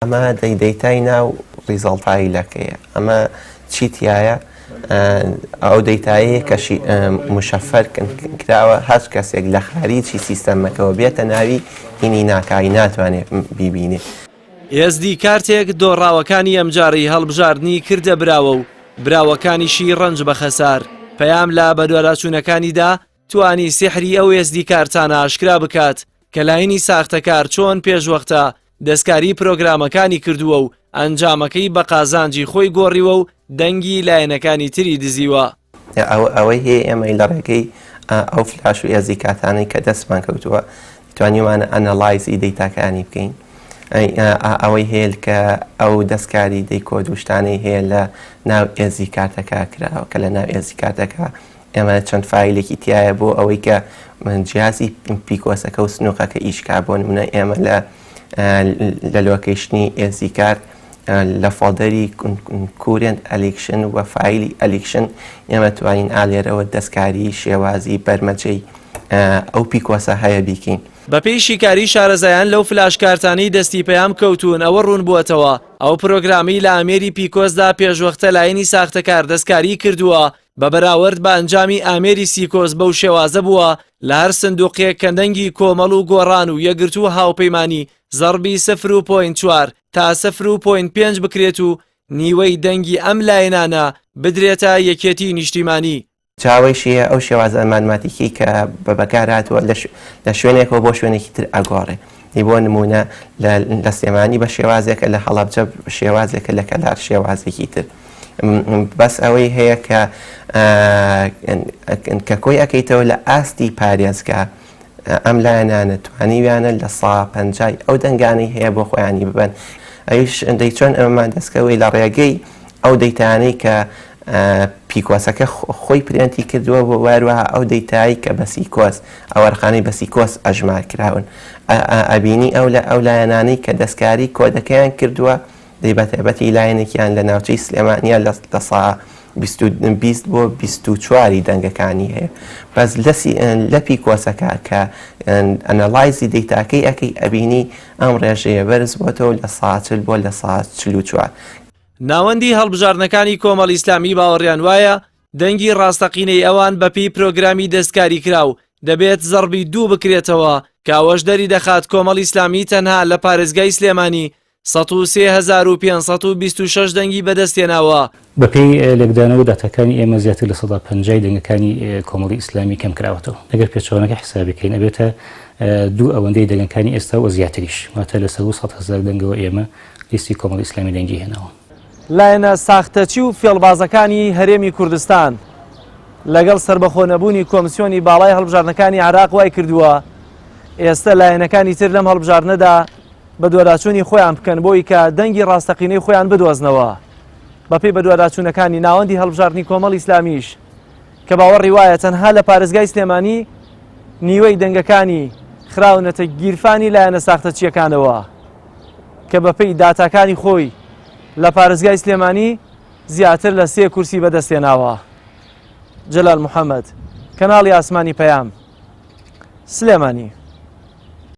ئەمە دەیتای ناو result ەکەیە، ئەمە چی تایە؟ ئەو دەیتایەیە کە مشەفەر کراوە، هەر کەسێک لە خاریجی سیستەمەکەوە بێتە ناوی هینی ناکای ناتوانێت بیبینێ. ئێزدی کارتێک دۆڕاوەکانی ئەمجارەی هەڵبژاردنی کردە براوە و براوەکانیشی ڕەنج بە خەسار. پەیام لە بەدواداچوونەکانیدا توانی سیحری ئەو ئێزدی کارتانە ئاشکرا بکات کە لاینی ساختەکار چۆن پێشوەختە دەستکاری پرۆگرامەکانی کردووە و ئەنجامەکەی بە قازانجی خۆی گۆڕیوە و دەنگی لایەنەکانی تری دزیوە. ئەوەی هەیە ئێمەی لە ڕێگەی ئەو فلاش و SD کارتانەی کە دەستمان کەوتووە توانیومانە analyze ی دەیتاکانی بکەین. ئەوەی هەیە کە ئەو دەستکاری دەی کۆد و شتانەی هەیە لە ناو SD کارتەکە کراوە، کە لە ناو SD کارتەکە ئێمە چەند فایلێکی تایە بۆ ئەوەی کە جیازی PCOS ەکە و سنووقەکە ئیش کا. بۆ نمونە ئێمە لە location ی SD card لە folder ی current election و فایلی election ئێمە توانین ئالێرەوە دەستکاری شێوازی بەرمەجەی ئەو PCOS ە هەیە بیکەین. بەپێی شیکاری شارەزایان لەو فلاش کارتانەی دەستی پەیام کەوتوون ئەوە ڕوون بووەتەوە ئەو پرۆگرامەی لە ئامێری PCOS دا پێشوەختە لایەنی ساختەکار دەستکاریی کردووە بە بەراورد بە ئەنجامی ئامێری سیکۆس بەو شێوازە بووە لە هەر سندوقێک کە دەنگی کۆمەڵ و گۆڕان و یەکگرتوو و هاوپەیمانی زەڕبی سفر و point چوار تا سفر و point پێنج بکرێت و نیوەی دەنگی ئەم لایەنانە بدرێتە یەکێتی نیشتیمانی. چاوەیشی هەیە ئەو شێوازە ماتماتیکی کە بە بەکار هاتووە لە شوێنێکەوە بۆ شوێنێکی تر ئەگۆڕێ. ی بۆ نموونە لە سلێمانی بە شێوازێکە، لە هەڵەبجە شێوازێکە، لە کەلار شێوازێکی تر. بەس ئەوەی هەیە کە کە کۆی ئەکەیتەوە لە ئاستی پارێزگا ئەم لایەنانە توانیویانە لە سا پەنجای ئەو دەنگانەی هەیە بۆ خۆیانی ببەن. ئەویش دەی چۆن ئەمەمان دەستکەوەی لە ڕێگەی ئەو دەیتانەی کە PCOS ەکە خۆی پرێنتی کردووە و هەروەها ئەو دەیتایی کە بە سیکۆس ئەو وەرقانەی بە سیکۆس ئەژمار کراون ئەبینی ئەو لە ئەو لایەنانەی کە دەستکاری کۆدەکەیان کردووە دەی بە تایبەتی لایەنێکیان لە ناوچەی سلێمانیە لە 20% بۆ 24 دەنگەکانی هەیە بەس لە PCOS ەکە کە analyze ی دەیتاکەی ئەەکەی ئەبینی ئەم ڕێژەیە بەرز بۆتەوە 40% بۆ 44%. ناوەندی هەڵبژاردنەکانی کۆمەڵی ئیسلامی باوەڕیان وایە دەنگی ڕاستەقینەی ئەوان بەپێی پرۆگرامی دەستکاریکراو دەبێت زەڕبی دوو بکرێتەوە کە ئەوەش دەریدەخات کۆمەڵی ئیسلامی تەنها لە پارێزگای سلێمانی 103526 دەنگی بەدەستهێناوە. بەپێی لێکدانەوە و داتاکانی ئێمە زیاتر 50% ی دەنگەکانی کۆمەڵی ئیسلامی کەمکراوەتەوە. ئەگەر پێچەوانەکە حیسابی کەین ئەبێتە دوو ئەوەندەی دەنگەکانی ئێستا و زیاتریش، واتە لە سەروو 100,000 دەنگەوە ئێمە لیستی کۆمەڵی ئیسلامی دەنگی هێناوە. لایەنە ساختەچی و فێڵبازەکانی هەرێمی کوردستان لەگەڵ سەربەخۆ نەبوونی کۆمسیۆنی باڵای هەڵبژاردنەکانی عێراق وای کردووە ئێستە لایەنەکانی تر لەم هەڵبژاردنەدا بەدواداچوونی خۆیان بکەن بۆی کە دەنگی ڕاستەقینەی خۆیان بدۆزنەوە. بەپێی بەدواداچوونەکانی ناوەندی هەڵبژاردنی کۆمەڵی ئیسلامیش کە باوەڕی وایە تەنها لە پارێزگای سلێمانی نیوەی دەنگەکانی خراونەتە گیرفانی لایەنە ساختەچییەکانەوە. کە بەپێی داتاکانی خۆی لە پارێزگای سلێمانی زیاتر لە سێ کورسی بەدەستهێناوە. جەلال محەمەد، کەناڵی ئاسمانی پەیام، سلێمانی.